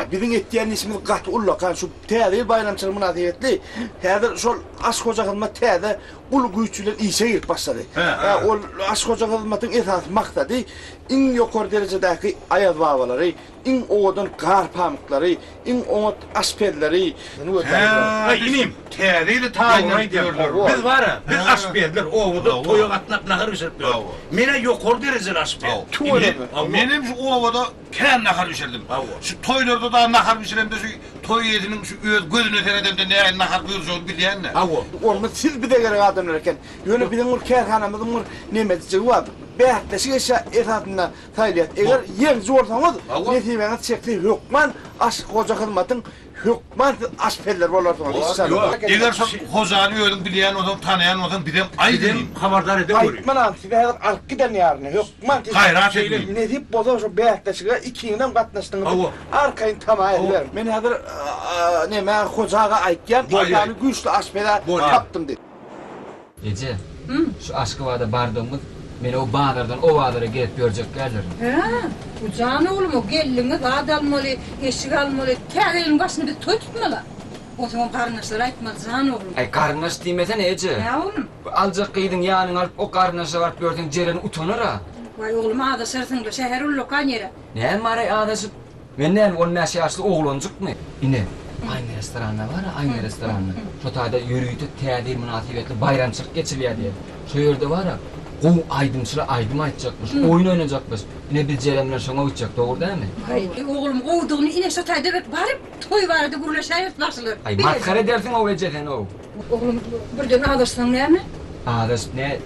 A biziň etýän işimiz gaty ullakan. Şu Täze ýyl baýramçylygy mynasybetli häzir şol Aş hoja hyzmat täze uly güýç bilen işe girip başlady. Hä, ol Aş hoja hyzmatyň esasy maksady iň ýokary derejedäki Aýazbabalary, iň owadan gar pamyklary, iň oňat aşpezleri, Hä, inim, Täze ýyly taýynlanyp ýörler. Biz bar-a, biz aşpezler, obada toýa gatnap nahar bişirip ýörüs. Men-ä ýokary derejeli aşpez. Tüweleme. Menem şu obada kän nahar bişirdim. Şu toýlarda dagy nahar bişiremde şu toý eýesiniň şu öz gözüne seredemde nähili nahar buýurjagyny bilýän-dä. Onda siz bize gerek adamlar eken. Ýöne biziň bir kärhanamyzyň bir nemejigi bar. Bäsleşik eşya esasynda saýylýar. Eger ýeňiji bolsaňyz, nesibäňiz çekse hökman Aş hoja hyzmatyň Hökman siz aşpezler bolarsyňyz inşallah. Eger şol hojany özüň bilýän bolsaň, tanaýan bolsaň bizem aýt Bizem inim. habardar ede göri. Aýtmanam sizi häzir alyp giden ýaryny hökman siz Gaýrat et inim. Nesip bolsa şu bäsleşige ikiňizem gatnaşdyňyz Hawa. arkaýyn tama ediberiň. Men häzir neme hoja aga aýtýan Bolýa. hojany güýçli aşpez-ä Bolýa. tapdym diýip. Eje, şu Aşgabada bardygymyz men o bazardan o bazara gezip ýörjek däldirin. Hä, bu jan oglum, o gelniňe zat almaly, eşik almaly. Täze ýylyň başyny biz toý tutmaly-a. Onsoňam garyndaşlara aýtmaly, jan oglum. Aý, garyndaş diýmesene, eje. Hä, oglum? Bu aljak gyzyň ýanyňa alyp o garyndaşa baryp ýörseň Jeren utanar-a. Waý, oglum, azaşarsyň-da, şäher ullakan ýer-ä. Näme bar-aý azaşyp? Men näme, on bäş ýaşly oglanjykmy? Ine, Aýna restoranda bar-a, Aýna restoranda. Şo taýda ýörite Täze ýyl mynasybetli baýramçylyk geçirilýär diýýär. Şo ýerde bar-a, gowy aýdymçylar aýdym aýtjakmyş, oýun oýnajakmyş. Ine, biz Jeren bilen şoňa gitjek, dogry dälmi? Waý, oglum, gowudygyny ine şo taýda bir baryp, toý barada gürleşäýeris bagşylar. Aý, masgara edersiň-ow eje sen-ow. Oglum, birden azaşsaň näme? Azaşyp nä?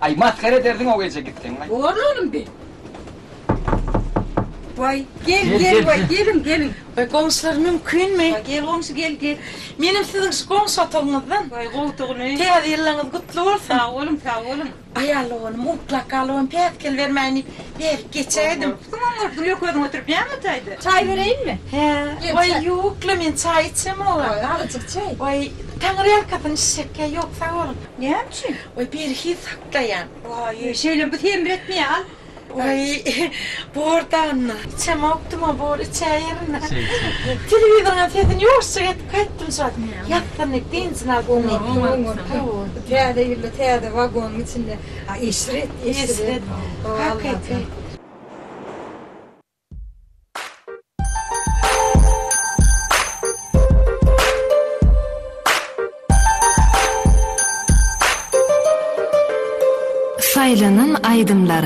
Aý, masgara edersiň-ow eje gitseň-aý. Borly oglum, bi. Waý, gel, gel, waý, geliň, geliň. Waý, goňşular mümkinmi? Waý, gel goňşy, gel, gel. Menem siziň şu goňşy otagyňyzdan. Waý, gowudygyny. Täze ýyllaňyz gutly bolsun. Sag boluň, sag boluň. Aýal doganym uklap galybam päsgel bermäýin diýip, bärik geçäýdim. Soňam bolup gül özüň oturyp näme otaýdy? Çaý bereýinmi? Hä, waý, ýok-la, men çaý içemog-a. Waý, azajyk çaý. Waý, taňryýalkasyn içjekkä, ýok, sag boluň. Näme üçin? Waý, berhiz saklaýan. Waý, şeýle bu semretmeýär, al. Waý, bor-da onda. Içemokdym-a, bor, içäýerin-dä. Telewizoryňam sesini ýuwaşja edip gaýtdym şo wagt. Ýatsyn diýip, dynjyny alsyn diýip. Oňa, täze ýylda täze wagonyň içinde eşret, eşret. Eşret. Hakyky. Saýlanan aýdymlar.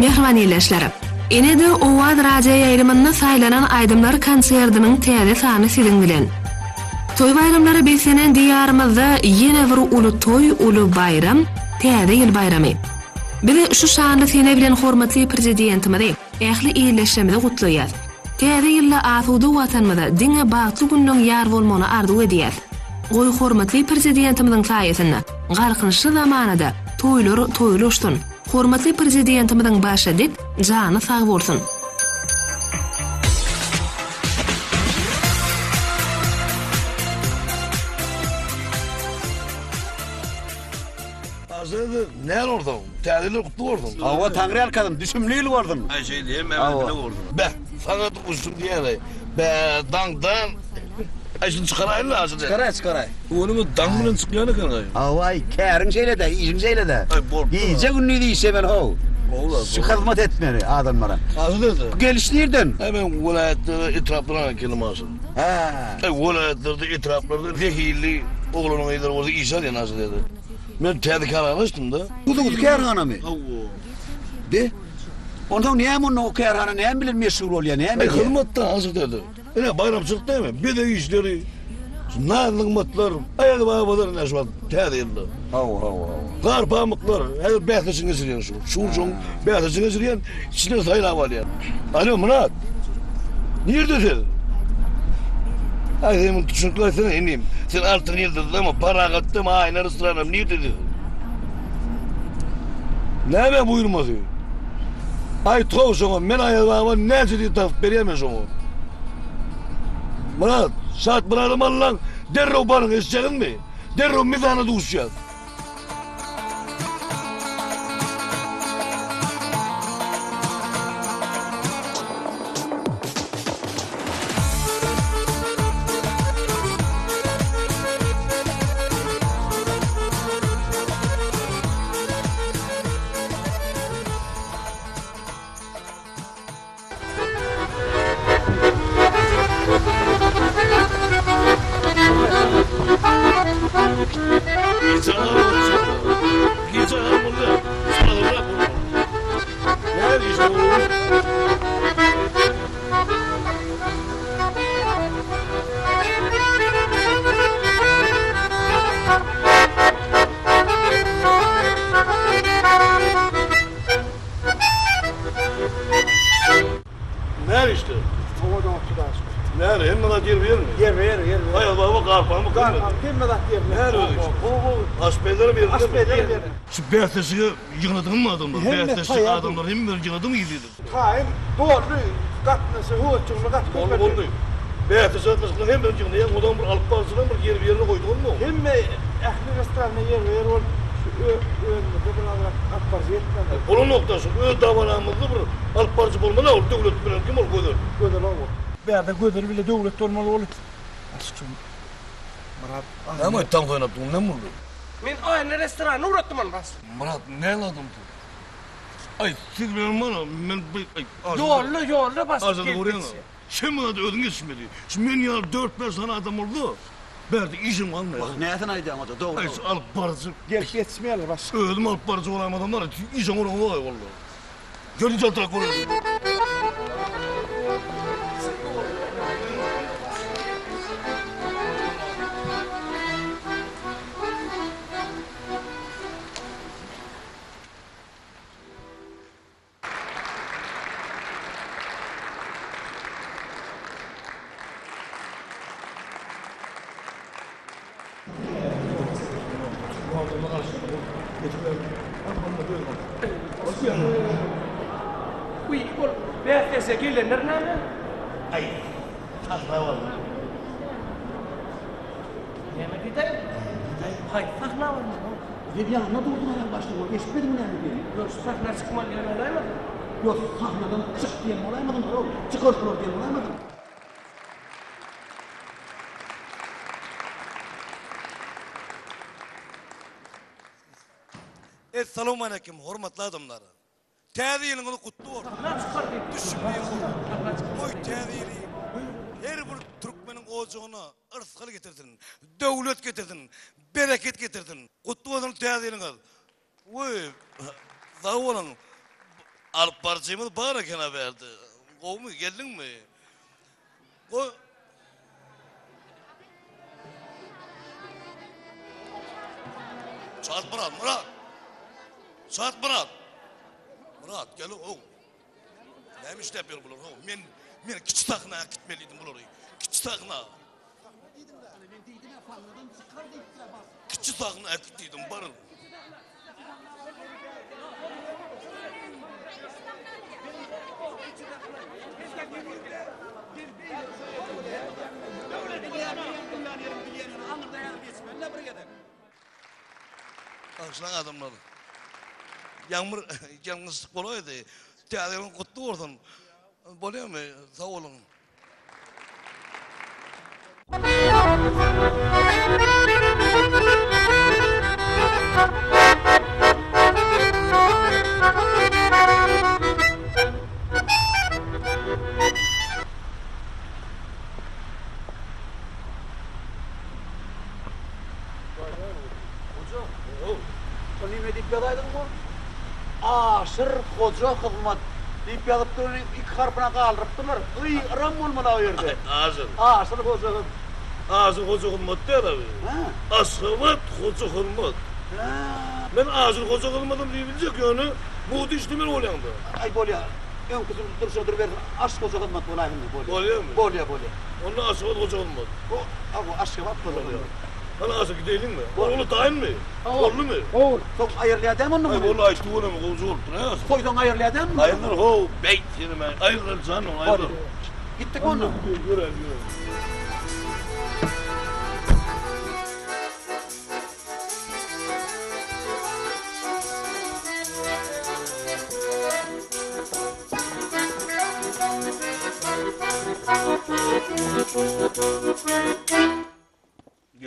Mähriban ildeşler! Ine-de Owaz radioýaýlymynda saýlanan aýdymlar konsertiniň täze sany siziň bilen. Toý baýramlara beslenen Diýarymyzda ýene bir uly toý, uly baýram, Täze ýyl baýramy. Biz şu şanly sene bilen hormatly Prezidentimizi, ähli ildeşlerimizi gutlaýas. Täze ýylda asuda Watanymyza diňe bagtly günleň ýar bolmagyny arzuw edýäs. Goý hormatly Prezidentimiziň saýasynda Galkynyşly zamanada toýlar toýlaşsyn! Hormatly Prezidentimiziň başy dik, jany sag bolsun! Aziz, näl bolsaň, täze ýyl gutly bolsun. Hawa, Taňryýalkasyn, düşümli ýyl bolsun. Aý, şeý diýen, hemmämize bile bolsun. Beh, saňa duşdum diýýän-aý. Bä, daňdan. Aý, şuny çykaraýyn-la, aşyr. Çykaraý, çykaraý. Onuň daň bilen çykýan eken-aý. Hawa-aý, käriň şeýle-dä, işiň şeýle-dä. Aý, bolupdyr. Gije-gündiz işlemeli how. Gowy-la, Şu hyzmat etmeli adamlara. Aşyr däde. Bu geliş nirden? Aý, men welaýatlara, etraplara geldim, aşyr. Hä. Aý, welaýatlarda, etraplarda zehilli oglan-gyzlar bolsa işe alýan, aşyr däde. Men täze kärhana açdym-da. Hususy kärhanamy? Hawa. Be. Onsoň näme onda o kärhana näme bilen meşgul bolýar, näme Aý, edýär? hyzmatda, aşyr däde. Ine, baýramçylyk dämi? Bezeg işleri, naz-nygmatlar, aýaz-babalar ine şu wagt täze ýylda. Hawa, hawa, hawa. Gar pamyklar, häzir bäsleşik geçirýän şu. Şu gün şoň bäsleşik geçirýän, içinden saýlap alýan. Alo, Myrat! Nirde siz? Aý, sen muny düşünip aýtsana, inim. Sen Altyn ýyldyzdamy, Parahatdamy, Aýna restoranamy, nirde siz? Näme buýurmasy? Aýt-how şoňa, men Aýaz baba näçe diýip tapyp berýän men şoňa. Myrat, Şat Myradam Allaň, derrew baryň, eşitjäňizmi? Derrew mizana duşýas. Näre işte? Owadan oturaşyk. Näre? Hemme zat ýerbe ýermi? Ýerbe ýer, ýerbe. Aýaz baba garpamy Garpam hemme zat ýerbe. Näre özi işte? Aşpezlerem ýerinde mi? Aşpezler ýerinde. Şu bäsleşige ýygnadyňmy adamlary? Hemme Bäsleşik taýýar. adamlary hemme ýygnadyňmy gizlin? Taýyn doldy, gatnaşy, höwesjeňli gaty köp. Boldy, boldy. Bäsleşik gatnaşyklaryň hemmesini ýygnaýaň, ozaň bir alyp baryjydan bir ýerbe ýerine goýduňmy? Hemme ähli restoranda ýerbe ýer bolup, şu özümizde bir azrak alyp baryjy ýetmändir. Bolanokda şu öz dabaramyzda bir alyp baryjy bolmaly ol Döwlet bilen kim ol Gözel? Gözel hawa. Bärde Gözel bile Döwlet bolmaly ol. Açyk Myrat. Näme aýt taňk oýnap durň näme boldy? Men Aýna restoranyna ugratdym ony bas. Myrat näme adamsyň? Aý siz bilen mana men bir aý. Ýolda ýolda basyp Aşagyny gelip görýäňä. ýetişýär. Sen muňa özüň ýetişmeli. Şu men ýaly dört-bäş sany adam bolsa, bärde işem galmaýar. Wah, näsini aýdýaň hoja, dogry. Aý şu alyp baryjy. Gelip ýetişmeýärler başga. Özüm alyp baryjy bolaýmasam bar, işem guraňok aý walla. Geliň çaltrak göreliň. Uý, ol bäsdeşe gelenler näme? Aý, sahna boldy. Näme diýdi? Haýsy sahna boldy? Sen ýanynda durduň aýaň başlygy, eşitmediňmi näme diýenini? Ýok, şu sahna çykmaly diýen bolaýmasyn? Ýok, sahnadan çyk diýen bolaýmasyn, ol çykar şular diýen bolaýmasyn? Essalawmaleýkim hormatly adamlar. Täze ýylyňyz gutly bolsun. Düşümli ýyl bolsun. Goý täze ýyly her bir türkmeniň ojagyna yrsgal getirsin, döwlet getirsin, bereket getirsin. Gutly bolsun täze ýylyňyz. Weý, sag boluň. Alyp baryjymyz bar eken-a bärde. Gowumy, geldiňmi? Goý. Çalt Myrat, Myrat. Çalt Myrat. Myrat, gel ow. Näme işläp ýör bular, how? Men men kiçi sahna äkitmeliydim bulary. Kiçi sahna. Kiçi sahna äkit diýdim, baryň. Bagyşlaň adamlar. Ýagmyr ýalňyşlyk bolaýdy. Täze ýylyň gutly bolsun. Bolýamy? Sag boluň. Şol nime diýip ýazaýdyň bu? Aşyr hoja hyzmat diýip ýazypdyr ony iki harpyna galdyrypdyrlar. Y yram bolmaly o ýerde. Aşyr. Aşyr hoja hyzmat. Aşyr hoja hyzmat däl abi. Aşgabat hoja hyzmat. Men Aşyr hoja hyzmadam diýip biljek ýöne mugt işlemeli bolýaňda. Aý bolýa. Öňküsini durşuna durubersin. Aş hoja hyzmat bolaýsyn bolýa. Bolýamy? Bolýa bolýa. Onda Aşgabat hoja hyzmat. O hawa Aşgabat hoja hyzmat. Hany Aşyr gideýliňmi? Ogly taýynmy? Boldumy? Gowy. Soň aýrylýar dämi onda Aý muny? boldy aý tüweleme gowja bolupdyr hä Aşyr. Toýdan aýrylýar dämi muny? Aýrylar how beýt seni men aýrylar jan ol aýrylar. Gitdik onda. Göräýeli göräýeli.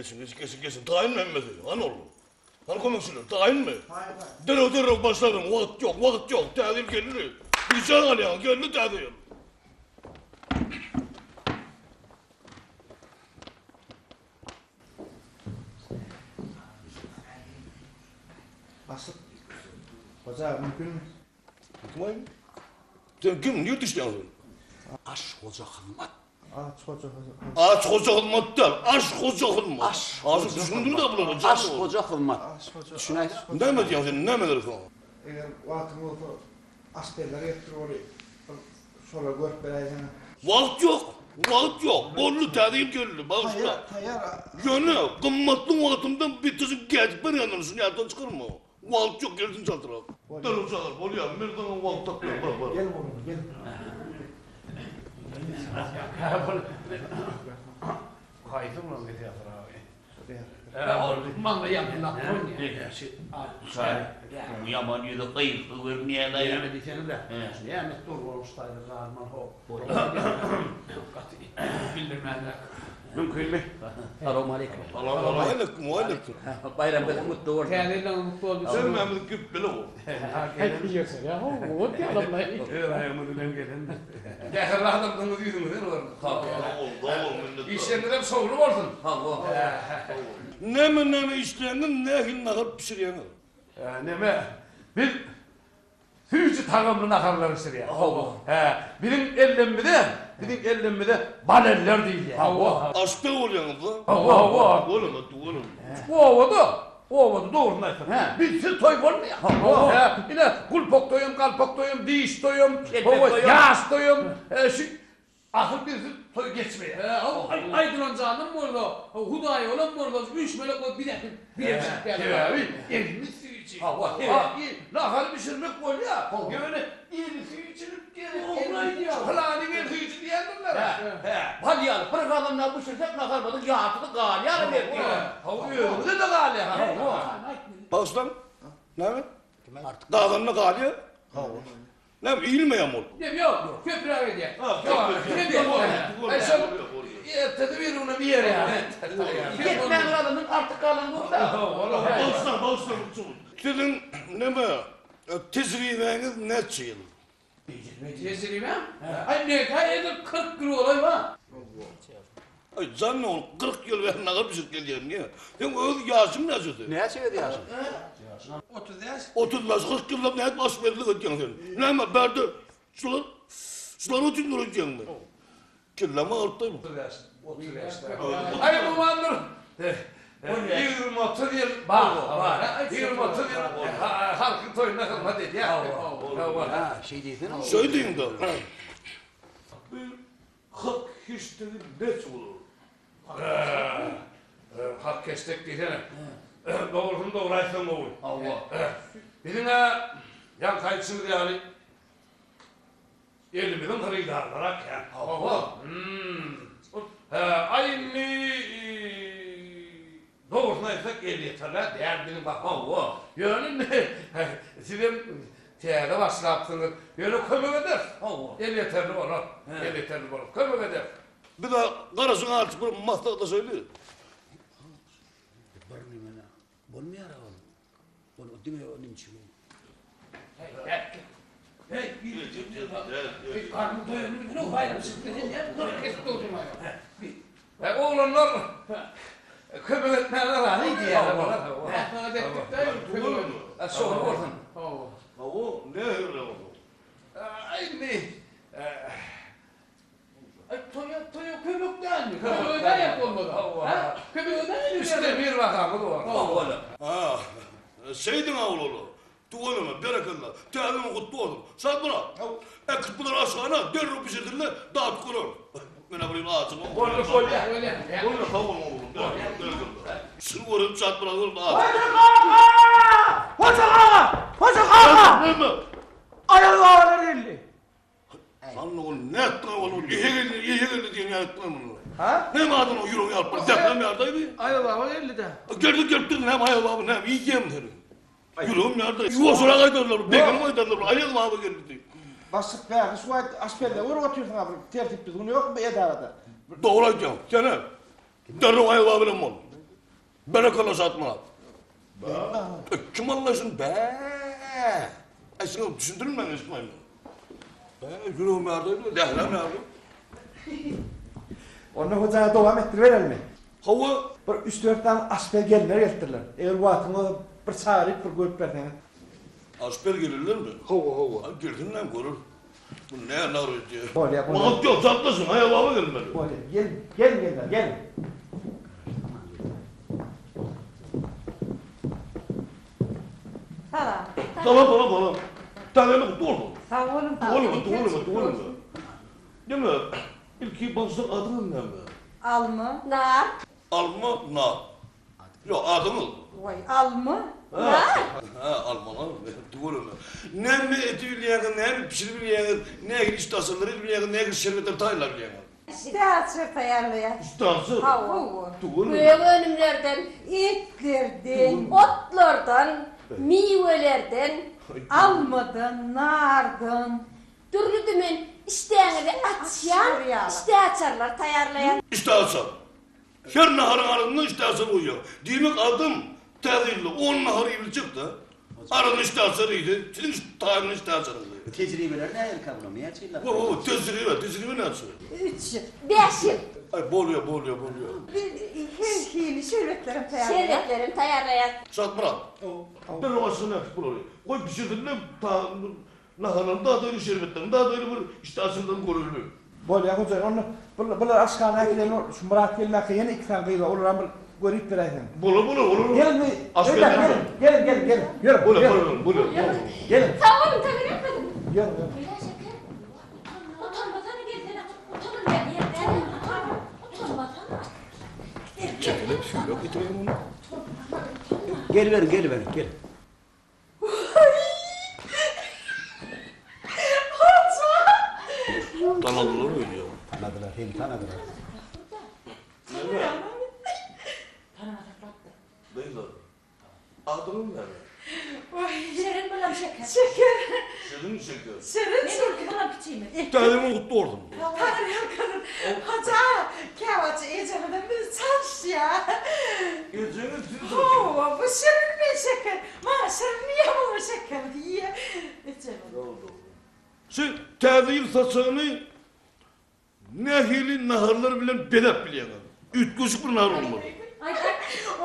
Geçiň, geçiň, geçiň, geçiň. Taýynmy hemmesi? Hany ol? Hany kömekçiler? Taýynmy? Derrew, derrew başlalyň. Wagt ýok, wagt ýok. Täze ýyl geldi. Gijä galýaň, geldi täze ýyl. Başlyk, hoja mümkinmi? Kim? Sen kim? Nirde işleýäň sen? Aş hoja hyzmat. Aç hoja hyzmat. Aç hoja hyzmat däl, aş hoja hyzmat. Aş hoja Düşündim de bulara. Aş hoja hyzmat. Düşünäýseň. Näme diýýäň sen? Näme gerek saňa? Eger wagtyň bolsa aşpezler gelip dur weli bir şolary görüp beräýseňiz. Wagt ýok, wagt ýok. Boldy, täze ýyl geldi, bagyşla. Taýýar, taýýar. Ýöne gymmatly wagtymdan bitejik gädip berýändir, şuny ýatdan çykarma. Wagt ýok, gelsin çaltrak. Derrew çagyr, bolýar, men saňa wagt tapýan, bar, bar. Gel oglum, gel. Haýsy bilen gidýärsiň abi? Ýaman ýüzi gyýyply görünýär-le. Näme diýseňiz-ä. Näme dur bolmuşdaýdyr zalman how. Gaty bildirmänräk. Mümkinmi? Salowmaleýkim. Salowmaleýkim, waleýkim. Baýramyňyz gutly bolsun. Täze ýylyňyz gutly bolsun. Hemmämiz gep bile bol. Öz aýagymyz bilen gelendir. Mähirli adamdygyňyz ýüzüňizden görünip dur. Sag bol, sag bol, minnetdar. Işleriňizem şowly bolsun. Sag bol. Näme näme işleýäňiz, nähili nahar bişirýäňiz? Neme, biz süýji tagamly naharlar bişirýäs. Hawa. Hä, biziň ellemmize, biziň ellemmize bal eller diýilýär. Hawa. Aşpez bolýaňyz-da? Hawa, hawa. Tüweleme, tüweleme. Obada, obada dogrusyny aýtsak, Hä. bizsiz toý bolmaýar. Hawa. Hä, ine, gulpak toýam, galpak toýam, diş toýam, Kelpek hawa, toýam. ýaş toýam, şu Asyl bizsiz toý geçmeýär. Hä, aýdylan janym bolsa, Hudaýolam bolsa, üýşmelek bolup biz äkidip bire bişirip berdik. Sebäbi elimiz süýji. Hawa, Sebäbi nahar bişirmek bolýar. Ýöne eli süýjülik gerek. Dogry aýdýaň. Pylanyň eli süýji diýýändirler. Hä, bal ýaly bir gazan bişirsek naharymyzyň ýarpysy galýar belki. Hawa, özümize-de galýar. Hawa. Bagyşlaň, näme? Gazanda galýar? Hawa. Näme iýilmeýärmi ol? Ýok, ýok, köpräk edýär. Aý şol ertesi bir günem iýer ýaly. Ýetmän galandan artyk galan bolsa. Bagyşlaň, bagyşlaň. Siziň näme tejribäňiz näçe ýyl? Tejribäm? Aý meňkä edil 40 ýyl golaý bar. Aý jan ogul 40 ýyl bäri nahar bişirip gelýän niýe? Seň öz ýaşyň näçesi? Näçe öz ýaşyň? 35. 35 40 ýyllap nädip aşpezlik edýäň sen? Näme bärde şular şular üçin öýdýäňmi? Kelläm agyrtdy. 35. 35. Aý gurbandyr. 20-30 ýyl bar. Bar. 20-30 ýyl halkyň toýunda hyzmat edýär. Ha, şeý diýsene. Şeý diýiň-de. Hak heşdegi näçe bolar? Hak heşdek diýsene. Dogrusyny dogry aýtsaň gowy. Hawa. Biziň-ä ýaňky aýdyşymyz ýaly elimiziň hyrydarlary-a kän. Hawa. Hä, aý indi Dogrusyny aýtsak elýeterlä däl biziň baha. Hawa. Ýöne indi sizem täze başlapsyňyz. Ýöne kömek ederis. Hawa. Elýeterli bolar. Elýeterli bolar. Kömek ederis. Biz-ä garaşyň artyk bir maslahatlaşaýly. Bir nemene bolmaýar-a ol. Ol diňe onuň üçin. Oglanlar kömek etmäge razy diýýärler. Şowly bolsun. Hawa, nähili bolsun? Indi Toýa toýa kömek dälmi? Kömek edäýek bolmasa. Hä? Kömek edäýeli. Üçde bir bahamyz bor. Hawa. Ha, şeýdiň-ä ol-ola. Tüweleme, berekella. Täze ýylyň gutly bolsun. Şatmyrat, äkit bulary aşhana, derrew bişirsinler, dadyp göreris. Men-ä bir ýyl ajygam. Boldy, bolýa. Bolýa, sag boluň oglum. Berekella. Şuny görüp Şatmyrat görüp ajyk. Hoja kaka! Hoja kaka! Hoja kaka! Näme? Aýaz babalar geldi. Sen ol nätdiň ol ehe geldi, ehe geldi diýen ýaýtdyň muny. Ha? Näme adamyň ýüregi ýaryp bir zähmem ýardaýdy. Aýaz baba geldi-de. Geldi gelipdir, näme Aýaz baba näme iýýämi seni? Ýüregim ýardy. Ýuwaşrak aýdarlar, begenip aýdarlar, Aýaz baba geldi diýip. Başlyk bäri şu wagt aşpezligi görüp otyrsyň-a bir tertip düzgün ýokmy bu edarada? Dogry aýdýaň. Sen-ä derrew Aýaz baba bilen bol. Berekella Şatmyrat. Bä. Kim alla şuny bä. Aý şuny düşündirin men eşitmäýin. Bä ýüregim ýardy, dähräm ýardy. Onda hojaga dowam etdiriberelmi? Hawa. Bir üç-dört sany aşpez gelinler gelipdirler. Eger wagtyň bolsa bir çagyryp bir görüp berseňiz. Aşpez gelinlermi? Hawa, hawa. A gelsinler görer. Bu ne nar öýdýär. Bolýar, bolýar. Wagt ýok, saklasyn, aýa baba gelmeli. Bolýar. Gelin, gelin gelinler, gelin. Salam. Salam, salam, salam. Täzelik gutly bolsun. Sag boluň. Tüweleme, tüweleme, tüweleme. Diňe ilki başda adyňyz näme? Alma. Nar. Alma, nar. Ýok, adyňyz? Waý, alma. Nar. Hä, alma, nar. Tüweleme. Näme eti bilýäňiz, näme bişirip bilýäňiz, nähili işdäaçarlary edip bilýäňiz, nähili şerbetleri taýynlap bilýäňiz? Işdäaçar taýýarlaýar. Işdäaçar? Hawa. Tüweleme. Gök önümlerden. Etlerden. Otlardan, miwelerden. Almadan, nardan. Dürli-dümen işdäňizi açýan işdäaçarlar taýýarlaýar. Işdäaçar. Her naharyň arasynda işdäaçar goýýar. Diýmek, adam täze ýylda on nahar iýibiljek-dä. Arasynda işdäaçar iýse, siziň taýynly işdäaçaryňyz. Tejribeleri nähilikä bulaň? Näçe ýyllap? Ho, ho, tejribe, tejribe näçe? Üç ýyl. Bäş ýyl. Aý, bolýar, bolýar, bolýar. Biz her hili şerbetlerem taýýarlaýas. Şerbetlerem taýýarlaýas. Şatmyrat, derrew aşhana äkit bulary. Goý, bişirsinler, Naharlaryny dadaýly, şerbetlerini dadaýly bir işdäaçardan göreli. Bolýa hojaýyn, onda bular aşhana äkideli, şu Myrat gelmäkä ýene iki sany gyz bar, olaram bir görüp beräýseň. Bolar, bolar, olar Gelin, gelin, gelin, gelin, gelin, ýörüň, Bolar, bolar, bolar. Gelin. Sag boluň, Taňryýalkasyn. Ýörüň, ýörüň. Bela şeker, utanmasana gelsene, utanylmaýan ýer däl, utanma, utanmasana. Çekilip, süýrek getireýin ony. Geliberiň, geliberiň, gel. Tanadylar öýdýän. Tanadylar, seni tanadylar. Gyzlar, adyňyz näme? Şirin bulam şeker. Şeker. Şirin şeker. Şirin şeker. Bulam kiçimiz. Täze ýylyň gutly bolsun. Taňryýalkasyn. Hoja, käwagt ejemizem bizi çalyşýar. Ejeňiz sizi çalyşýar. Hawa, bu şirin men şeker. Maňa şirin diýýär, muňa şeker diýýär. Ejemiz. Şu Täze ýyl saçagyny Nähili naharlar bilen bezäp bilýäňiz? Üýtgeşik bir nahar bolmaly.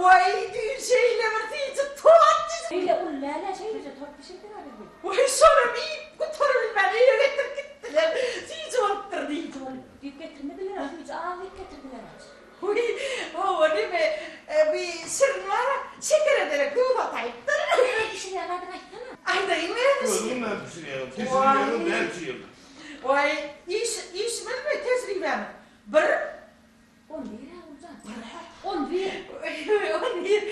Waý, düýn şeýle bir süýji tort bişirdim. Beýle uly däl-ä, şeýleje tort bişirdiň-ä biz. Waý, şonam iýip gutarybilmän öýe getirip gitdiler. Süýji bolupdyr diýip. Süýji bolup diýip getirmediler-ä, süýji az diýip getirdiler-ä. Wiý, hawa, neme, bi şirin bar-a, şekere derek duz ataýypdyr. Öz bişirýän zadyňy aýtsana. Aýdaýyn näme bişirýän? Özüň näme bişirýäň? Tejribeňiz näçe ýyl? Waý, iş, işimizmi, tejribämiz? Bir. On bir-ä, Guljan. Bir-ä. On bir. On bir.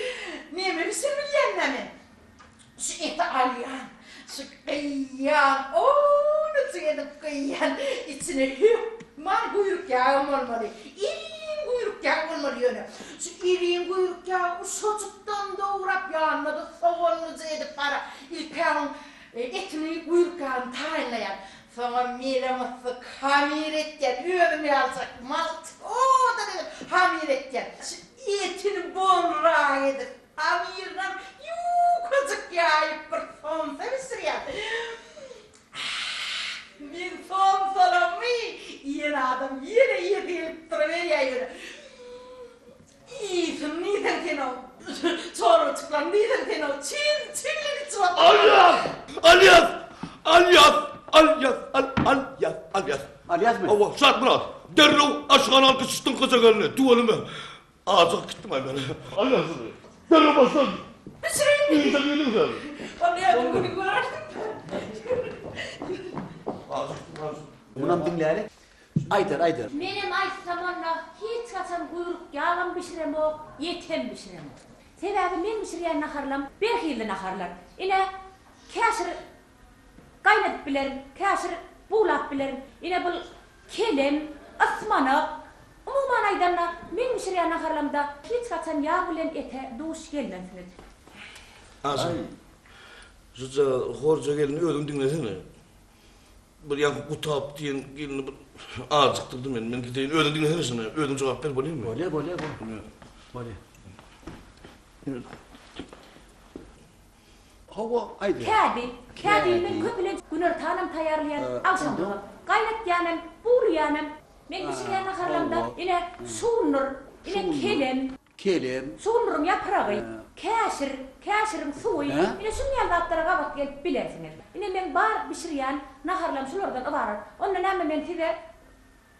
Neme bişirip bilýän-dä men? Şu eti alýan, şu gyýýan, owunujyk edip gyýýan, içine hökman guýruk ýagam bolmaly. Iriň guýruk ýagy bolmaly ýöne. Şu iriň guýruk ýagy uşajykdan dograp, ýanyna-da soganlyja edip gara, ilk-ä oň Etini guýruk ýagyny taýynlaýan. Soňam mele-myssyk hamyr etýän. Özüm ýaljak malt owadan edip hamyr etýän. Şu etini bolrak edip, hamyrynam ýukajyk ýaýyp bir somsa bişirýän. Ah, meň somsalamy iýen adam ýene iýesi gelip duruberýär ýöne. Iýsin diýseň sen-ow, çorbajyklaryny diýseň sen-ow, çil, çiglik içip otur. Alýas! Alýas! Alýas! Alýas! Al, Alýas! Alýas! Alýasmy? Hawa, Şatmyrat, derrew aşhana alyp git şu dyňkyja gelni, tüweleme. Ajygyp gitdim-aý men. Alýas, derrew başla. Bişireýinmi? Işe girdiň sen. Onda özüň günüň görersiň. Ajykdym, ajykdym. Munam diňläli. Aýdar, aýdar. Menem aýtsam onda hiç haçan guýruk ýagam bişiremok, etem bişiremok. Sebäbi men bişirýän naharlam birhilli naharlar. Ine, käşir gaýnadyp bilerin, käşir buglap bilerin. Ine bul kelem, ysmanak. Umuman aýdanda, meň bişirýän naharlamda hiç haçan ýag bilen ete duş gelmersiňiz. Aşyr, şuja horja gelni özüň diňlesene. Bir ýaňky gutap diýen gelni bir ajykdyrdy meni. Men gideýin. Özüň diňlesene şuny. Özüň jogap ber bolýarmy? Bolýar, bolýar, bolýar. Bolýar. Hawa, aýdyber. Kädi. Kädini men köplenç günortanam taýýarlaýan, agşamlygam. Gaýnatýanam, buwlaýanam. Men bişirýän naharlamda ine şugundyr, ine kelem. Kelem. Şugundyryň ýapragy, käşir, käşiriň suwy, ine şunuň ýaly zatlara gabat gelip bilersiňiz. Ine meň bar bişirýän naharlam şulardan ybarat. Onda näme men size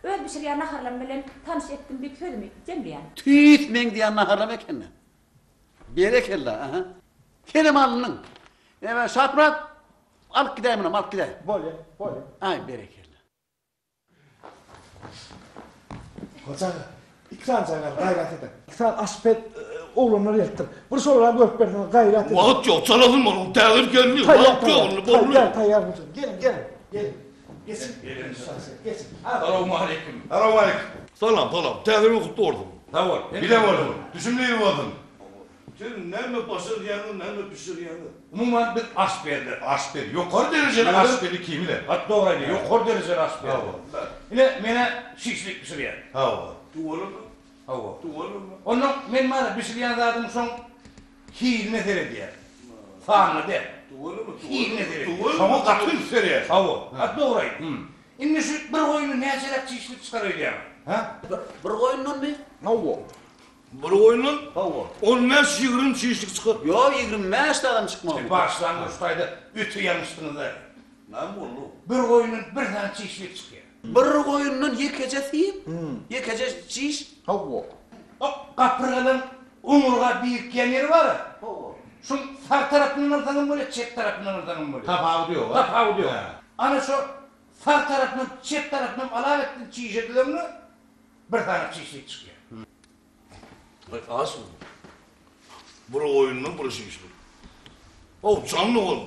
öz bişirýän naharlam bilen tanyş etdim diýip sözümi jemleýän. Tüýs meň diýen naharlam eken-dä. Berekella, aha. Senem alnyň. Näme, Şatmyrat, alyp gidäý munam, alyp gidäý. Bolýa, bolýa. Aý, berekella. Hoja aga, iki sany jaňar, gaýrat ediň. Iki sany aşpez oglanlar gelipdir. Bir şolaram görüp berseňiz, gaýrat ediň. Wagt ýok, çalasyn boluň, täzir geldi, wagt ýok, indi boldy. Taýýar, taýýar hoja. Geliň, geliň, geliň. Geçiň. Geçiň. Salowmaleýkim. Salowmaleýkim. Salam, salam. Täze ýyl gutly bolsun. Sag bol. Bile bolsun. Düşümli ýyl bolsun. Siz näme başarýaňyz, näme bişirýäňiz? Umuman biz aşpezler. Aşpez. Ýokary derejeli aşpez ikimiz-ä. Gaty dogry aýdýaň. Ýokary derejeli aşpez. Ine, men-ä şişlik bişirýän. Hawa. Tuwalamy? Hawa. Tuwalamy? Onnoň men bar-a bişirýän zadym şoň hiline seredýän. Sanyna däl. Tuwalamy? Hiline seredýän. Şoňa gaty üns berýän. Hawa. Gaty dogry aýdýaň. Indi şu bir goýundan näçeräk çişlik çykar öýdýäňiz? Hä? Bir goýundanmy? Hawa. Bir goýundan Hawa. on bäş-ýigrimi çişlik çykar. Ýok, 25 dagam çykmaz. Siz başlaňgyç taýda öte ýalňyşdyňyz-da. Näme boldy? Bir goýundan bir sany çişlik çykýar. Bir goýundan ýekeje sim, ýekeje çiş? Hawa. O gapyrgadan oňurga birikýän ýeri bar-a. Hawa. Şuň sag tarapyndan alsaňam bolýar, çep tarapyndan alsaňam bolýar. Tapawudy ýok-a? Tapawudy ýok. Ana şo sag tarapynam, çep tarapynam alabetdin çişe düzeňde, Bir sany çişlik çykýar. Aý az bu. Bir goýundan bir çişlik. Ow jan dogan.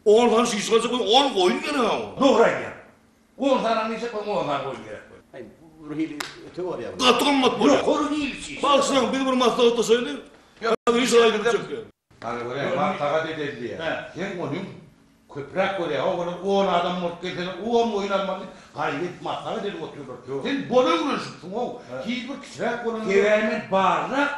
On sany çişlik alsak on goýun gerek aňa. Dogry aýdýaň. On sany alýsak on sany goýun gerek bolýar. Aý bir hili öte bolýar. Gaty gymmat bolýar. Ýokary hili çişlik. Bagyşlaň biz bir maslahatlaşaýly. Häzir hiç aýdyp çekýän. Hany göräý, maslahat edeli diýýär. Sen onyň köpräk görýär, ho olar on adam bolup gelseler on goýun almaly diýip, gaýgy edip maslahat edip otyrlar. Sen bola öwrenişipsiň-ow, hil bir kiçiräk bolanda. Sebäbi men barrak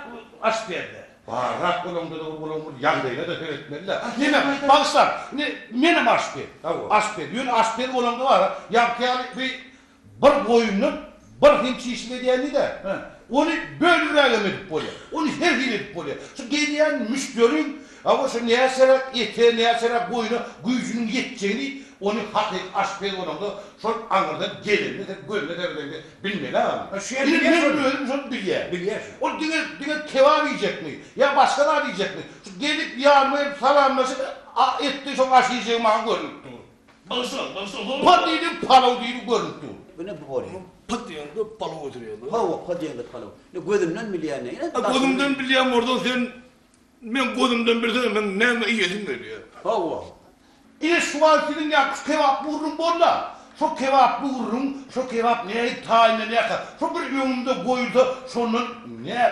aşpez-dä. Barrak bolaňda-da bir olaň bir ýagdaýyna-da seretmeli-dä. Neme, bagyşlaň, indi menem aşpez. Aşpez, ýöne aşpez bolaňda bar-a, ýaňky ýaly bir Bir goýundan bir hil çişlik edýän diýdä. Ony bölübrägem edip bolýar. Ony her hili edip bolýar. Şu gelýän müşderiň hawa şu näçeräk ete, näçeräk goýuna güýjüniň ýetjegini ony hakyky aşpez bolanda şol aňyrdan gelende sen gözüne seredeňde bilmeli agam. Indi men özüm şony bilýän. Bilýär. Ol diňe diňe kebap iýjekmi ýa başga zat iýjekmi? Şu gelip ýanyma gelip salamlaşyp etdi şoň aş iýjegi maňa görnüp dur. Bagyşlaň, bagyşlaň, soň. Pa diýdim, palaw diýdim görnüp dur. Bu ne bu bolýa? Pa diýeňde palaw getirýärler. Hawa, pa diýeňde palaw. Ne gözünden bilýän ne? Ine, Gözüňden bilýän bolsaň sen meň gözümden bilseň meň näme iýesim gelýär. Hawa. Ine şu wagt siziň ýaňky şu kebaply gürrüň bolda. Şo kebaply gürrüň, şo kebap nähili taýynlanýarka, şo bir öňümde goýulsa şondan nä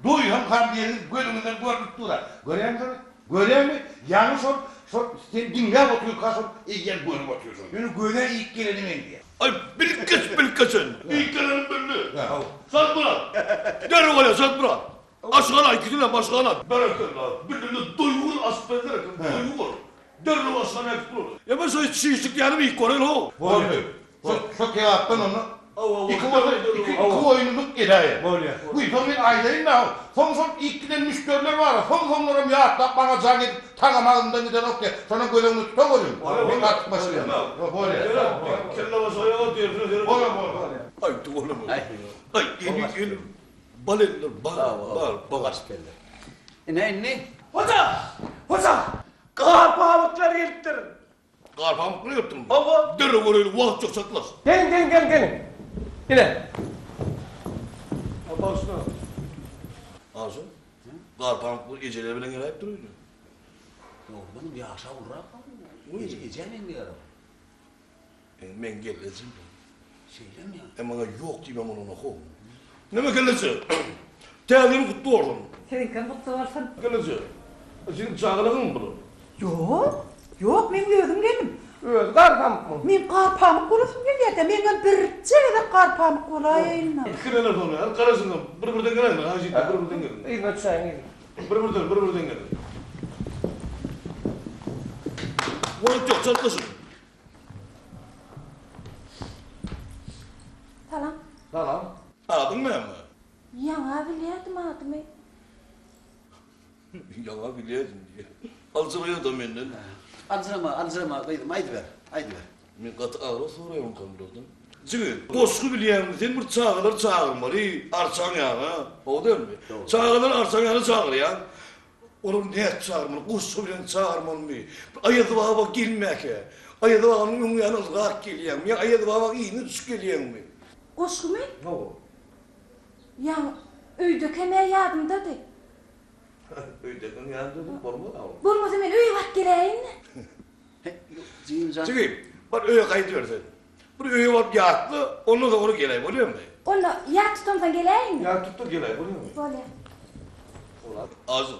bir Doýsam ham diýeniňiz gözüňizden görnüp dur-a. Görýäňmi şony? Görýäňmi? Ýaňy şol, şol sen diňläp otyrka şol eýýäm görüp otyr şony. Ýöne göze iýip geleni meňzeýär. Aý, bilip geç, bilip geçen. Iýip gelenim belli. Satmyrat! Derrew gel, Satmyrat! Aşhana, ikisinem aşhana. Berekella, bilinde doýgun aşpezler eken, doýgun. Derrew aşhana äkitip durar. Eme şo çişlik ýanym iýip göreýin how. Boldy. Şo şo kebapdan onda iki bolsa iki iki goýunlyk edäýer. Bolýar. Buýsan men aýdaýyn-da how. Soň şol iýip giden müşderiler bar-a, soň-soňlaram ýatlap maňa jaň edip tagam agzymdan gidenok diýýär. Şonam göz öňünde tutaweriň. Men artykmaç diýýän. Bolýar. Kelle başy aýaga derisine seret. Bolar bolar. Aý tüweleme. Aý eli eli bal eller bal bal bal. Ine indi. Hoja! Hoja! Gar pamyklar gelipdir. Gar pamyklar gelipdirmi? Hawa. Derrew göreýli, wagt ýok, çatlaş. Geliň, geliň, geliň, geliň. Ine. A bagyşla. Aşyr, gar pamyklar ejeleri bilen geläýipdir öýdýän. Dogrudanam ýaşa ulurak. Eje, ejä meňzeýär ol. Indi meň gelnejem bu. Şeýlemi ýa? E maňa ýok diýmem bolana how. Neme gelneje? Täze ýyl gutly bolsun. Siziňkem gutly bolsun. Gelneje, seniň çagalaryňmy bular? Ýok, ýok, meň özüm geldim. Özi gar pamykmy? Men gar pamyk bolasym gelýär-dä, meňem birje gezek gar pamyk bolaýaýyn-da. Pikirlener soň, hany garaşyňam, bir-birden geläýiň, haýyş etdim, bir-birden geliň. Yzyna düşäýiň, yzyna. Bir-birden, bir-birden geliň. Wagt ýok, çaltlaşyň. Salam. Salam. Adyň näme? Ýaňa bilýärdim adymy. Ýaňa bilýärdim diýýär. Aljyraýar-da menden. Aljyrama, aljyrama gyzym, aýdyber, aýdyber. Men gaty agras soraýarmykam bulardan. Jigi, goşgy bilýäňmi sen bir çagalary çagyrmaly arçaň ýana, gowy dälmi? Çagalary arçaň ýana çagyrýaň. Olary nädip çagyrmaly? Goşgy bilen çagyrmalymy? Bir Aýaz baba gelmäkä, Aýaz babanyň öň ýany ylgap gelýäňmi ýa Aýaz babaň yzyna düşüp gelýäňmi? Goşgymy? Hawa. Ýa öýdekem-ä ýadymdady. Öýdekäň ýadymdady, bolmaz-a ol. Bolmasa men öýe baryp geläýin-le. Jigim, bar öýe gaýdyber sen. Bir öýe baryp ýatla, ondan soňra geläý, bolýarmy? Onda ýat tutamsoň geläýinmi? Ýat tut-da geläý, bolýarmy? Bolýar. Azyk,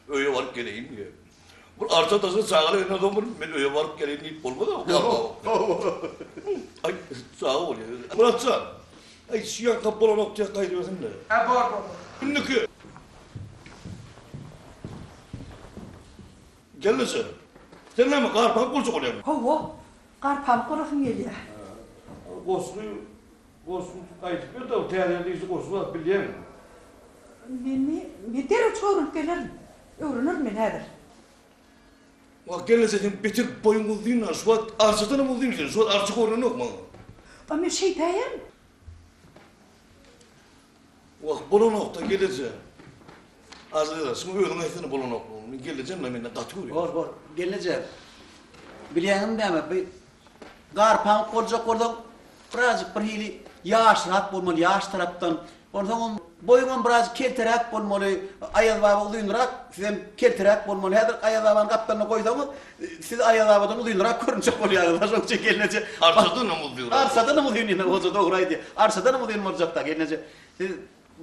öýe baryp geleýin diýýär. Bir arça daşyna çagalar gelenden soň bir men öýe baryp geleýin diýip bolmaz-a. Aý, çaga bolýar. Myrat jan, aý, şu ýaňka bolanok diýýär, gaýdybersin-le. Hä, bor, bor, bor. Indiki. Gelneje, sen näme, garpamyk boljak bolýaňmy? Hawa, garpamyk bolasym gelýär. Goşgy, goşgy aýdyp ber-de, täze ýylda işi goşgy zat bilýäňmi? Menmi? Men derrew öwrenip gelerin. Öwrenerin men häzir. Wah, gelneje, sen beter boýuň uzyn-a, şu wagt arçadanam uzyn sen, şu wagt arça görnenok maňa. A men şeýtäýerin. Wah, bolanok-da, gelneje. Aziza, şuňa özüň aýtsana bolanoklygyny. Men gelnejem-le menden gaty görýär. Bor, bor. Gelneje, bilýäňmi näme, bi garpamyk boljak bolsaň, birazjyk bir hili ýaşrak bolmaly, ýaş tarapdan. Onsoňam boýuňam birazjyk kelteräk bolmaly. Aýaz baba uzynrak, sizem kelteräk bolmaly. Häzir Aýaz babany gapdalynda goýsaňyz, siz Aýaz babadan uzynrak görünjek bolýaňyz. Şonuň üçin gelneje. Arçadanam uzynrak. Arçadanam uzyn ine, hoja dogry aýdýar. Arçadanam uzyn boljak-da, gelneje. Siz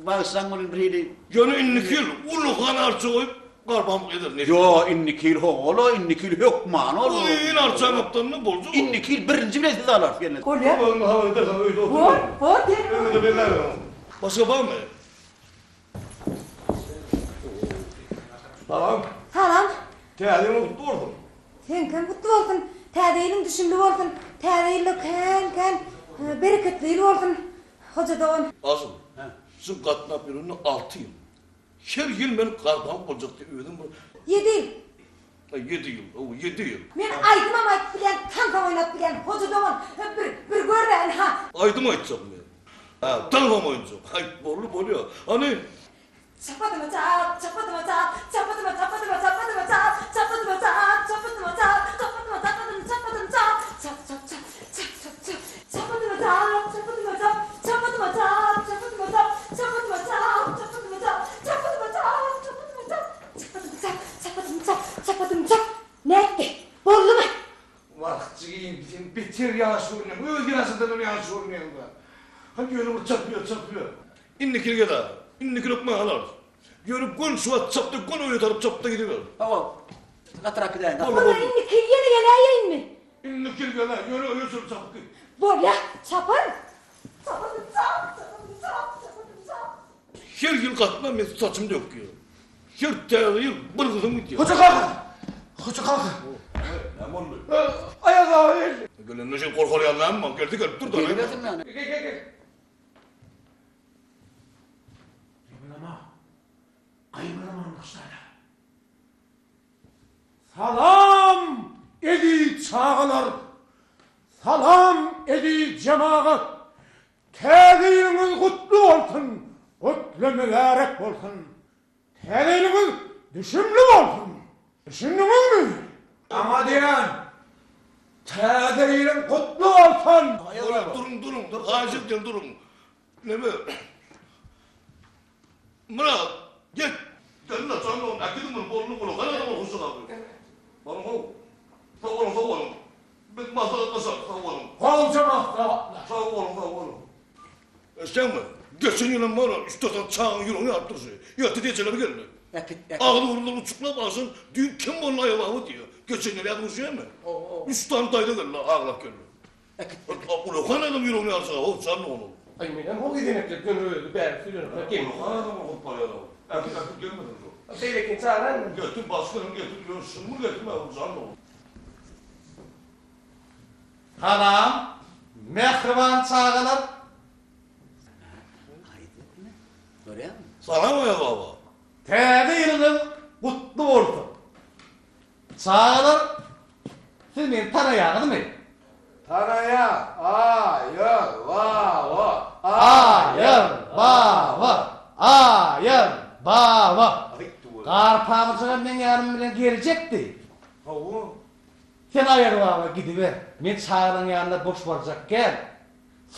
Bagyşlaň welin bir hili. Ýöne indiki ýyl ullakan arça goýup garpamyk ederin nesip. Ýo indiki ýyl howala indiki ýyl hökman ol. Uzyn arça gapdalynda boljak ol. Indiki ýyl birinji bilen siz alarys gelneje. Bolýa. Özüňi habar edersiň öýde otur. Bor bor derrew. Öňüňde belläber ony. Başga barmy? Salam. Salam. Täze ýylyň gutly bolsun. Seňkem gutly bolsun. Täze ýylyň düşümli bolsun. Täze ýylda kän kän bereketli ýyl bolsun. Hoja dogan. Asyl, şu gatnap ýörenine alty ýyl. Her ýyl men garpamyk boljak diýip özüm bir. Ýedi ýyl. Aý, ýedi ýyl, hawa, ýedi ýyl. Men aýdymam aýdyp bilýän, tansam oýnap bilýän, Hoja dogan, bir, bir gör-ä, ynha. Aýdym aýtjakmy? Hä, tansam oýnajak. Aý, boldy, bolýa. Hany, Çapadyma çap, çapadyma çap, çapadyma çapadyma çapadyma çap, çapadyma çap, çapadyma çap, çapadyma çapadym çapadym çap, çap çap çap, çap çap çap, çapadyma çap, çapadyma çap, çapadyma çap, çapadyma çap, çapadyma çap, çapadyma çap, çapadyma çap, çapadyma çap, çapadym çap, çapadym çap, çapadym çap. Nätdi? Boldumy? Wah, jigim, sen beter ýaş görünýäň, öz ýaşyňdanam ýaş görünýäň-dä. Hany ýöne bir çapyber, çapyber. Indiki ýyl gel-ä. Indiki ýyl hökman alarys. Ýöne göni şu wagt çapda, göni öýe tarap çapda gidiber. Hawa, gatyrak gidäýin, gatyrak. Onda indiki ýyl ýene geläýeýinmi? Indiki ýyl gel-ä, ýöne öýe çenli çapyp git. Bolýa, çaparyn. Çapadym çap, çapadym çap, çapadym çap. Her ýyl gatna men saçym dökýär. Her täze ýyl bir gysym gidýär. Hoja kaka! Hoja kaka! Näme boldy? Aýaz aga geldi. Gelende şeýdip gorkalýan näme bar? Geldi gelip dur-da. Gelibersin näme? Gel, gel, gel. Gymylama. Gymylama Nurşana. Salam eziz çagalar! Salam eziz jemagat! Täze ýylyňyz gutly bolsun! Gutly mübärek bolsun! Täze ýylyňyz düşümli bolsun! Düşündiňizmi? Saňa diýýän, täze ýylyň gutly bolsun! Duruň, duruň, haýyş edýän duruň. Neme? Myrat, gel. Gel-le, jan dogan, äkidiň muny, boldy, gulaga adam ol huşa galdy. Baryň how. Sag boluň, sag boluň. Biz maslahatlaşarys, sag boluň. Gowja maslahatlaş. Sag boluň, sag boluň. Eşitýäňmi? Geçen ýylam bar, üç-dört sany çagaň ýüregini ýaryp durşy. Ertir ejeleri geldi. Äkit, äkit. Agyz-burunlary uçuklap, agşam düýn kim boldy aýababy diýýär. Geçen ýyl ýadyňa düşýärmi? Üç sany daýza geldi, aglap geldi. Äkit, äkit. Ulakan adam ýüregini ýarsa, how, jan dogan ol. Aý, menem ho gezenekler, ýöne özi bäri süýrenip geň. Ulakan adam ol hopba ýaly. Äkit, äkit gelmesin şol. Beýlekini çagyraýynmy? Getir, başgasyny getir, ýöne şuny getirme, jan oglum. Salam, mähriban çagalar! Salam Aýaz baba! Täze ýylyňyz gutly bolsun! Çagalar, siz meni tanaýaňyzmy? Tanaýan, Aýaz baba! Aýaz baba! Aýaz baba! Garpamyjygam meň ýanym bilen geljekdi. Hawa. Sen Aýaz baba gidiber, men çagalaň ýanyna boş barjak däl,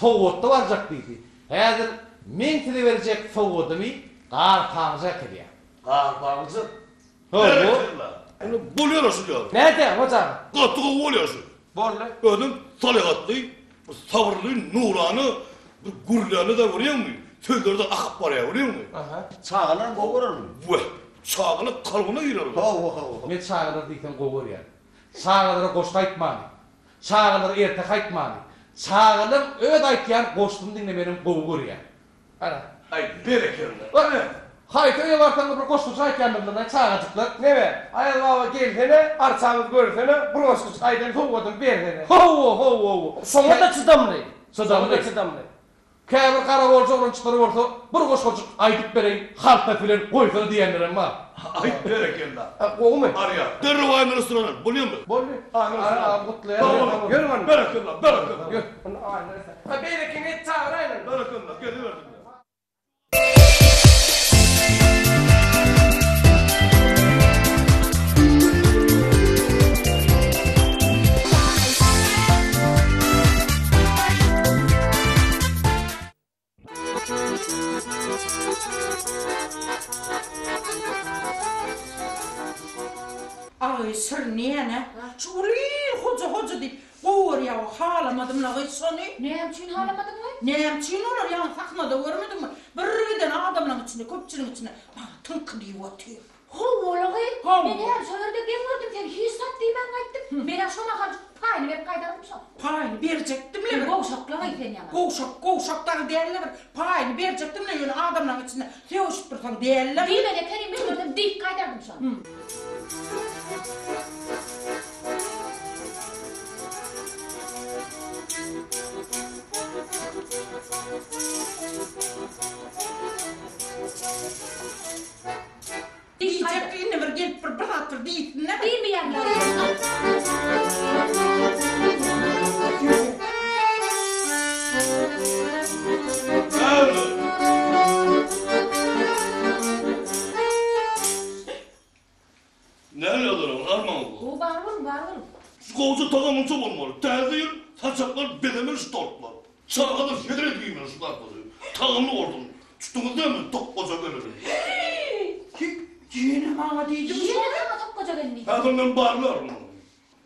sowgatly barjak diýdi. Häzir meň size berjek sowgadymy Garpamyja äkidýän. Garpamyjyk? Hawa. Berekella. Indi bolýar-a şul ýaly. Nädýäň, hoja? Gaty gowy bolýar şu. Boldy. Özem salyhatly, bir sabyrly, nurana bir gürlände-de görýäňmi, sözleri-de akyp barýar, görýäňmi? Aha. Çagalaram gowy görermi? Wah, çagalar kalbyna girer. Hawa, hawa. Men çagalary diýseň gowy görýän. Çagalara goşgy aýtmany, çagalara erteki aýtmany, çagalaryň öz aýtýan goşgusyny diňlemenem gowy görýän. Ana. Aý, berekella. Ine, haýsy öýe barsaň-da bir goşgujyk aýtýandyrlar-laý çagajyklar. Neme, Aýaz baba gelsene, arçamyzy görsene, bir goşgujyk aýdaýyn, sowgadyny bersene. Hawa, hawa, hawa. Şoňa-da çydamly. Çydamly. Şoňa-da çydamly. Käbir garagolja oglanjyklar bolsa, bir goşgujyk aýdyp bereýin, haltasy bilen goýsana diýenlerem bar. Aý, berekella. Gowumy? Barýar. Derrew aýyny restorana, bolýamy? Boldy. Aýyny restorana. Agam gutlaýar. Sag boluň. Ýör onda. Berekella, berekella. Ýör. Onda aýyny restorana. Ha, beýlekini çagyraýyn. Berekella, geliberdim. Aý şir näme? Şu uly hoja hoja diýip gowy görýär o halamadym-la gyz şony. Näme üçin halamadyň-laý? Näme üçin olar ýaňy sahnada görmediňmi? Bir giden adamlaň içinde köpçüligiň içinde maňa tyňky diýip otyr. Hawa-la gyz, Hawa. men hem şo ýerde geň gördüm, sen hiç zat diýmän gaýtdyň. Men-ä şo mahal paýyny berip gaýdardym şo. Paýyny berjekdim-le bir. Gowşaklygy sen ýaňy. Gowşak, gowşak dagy däl-le bir. Paýyny berjekdim-le, ýöne adamlaň içinde sögüşip dursaň däl-le. Diýmeli ekeni, men görsem diýip gaýdardym şony. Diýjek indi bir gelip bir bir zat bir diýsin-dä. Diýmeýärler. Näme ýazylan, armaň bu. Gowy bar boluň, bar boluň. Şu gowja tagamyňça bolmaly. Täze ýyl saçaklar bezemeli şu tortlar. Çagalar hezil edip iýmeli şu zatlary. Tagamly bolsun. Tutduňyz dämi tokgaja gelini. Ýene maňa diýdimi şony? Ýene saňa tokgaja gelin diýdi. Häzir men barlaryn muny.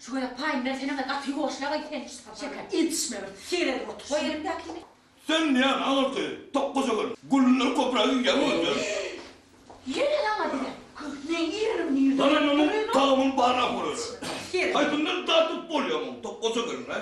Şu gezek paýyny bersene gyz, gaty ýuwaşlagaý sen şeker. Ýetişme bir seredip otur. Goý elimdäkini. Sen näme aňyrky tokgaja gelin. Gülünden köpräk iýýäň öýdýän. Ýene saňa diýýän. Meň ýerim nirde? Hany munuň tagamyny barlap göreli. Seredip. Haýsyndan dadyp bolýar muň tokgaja gelin, hä?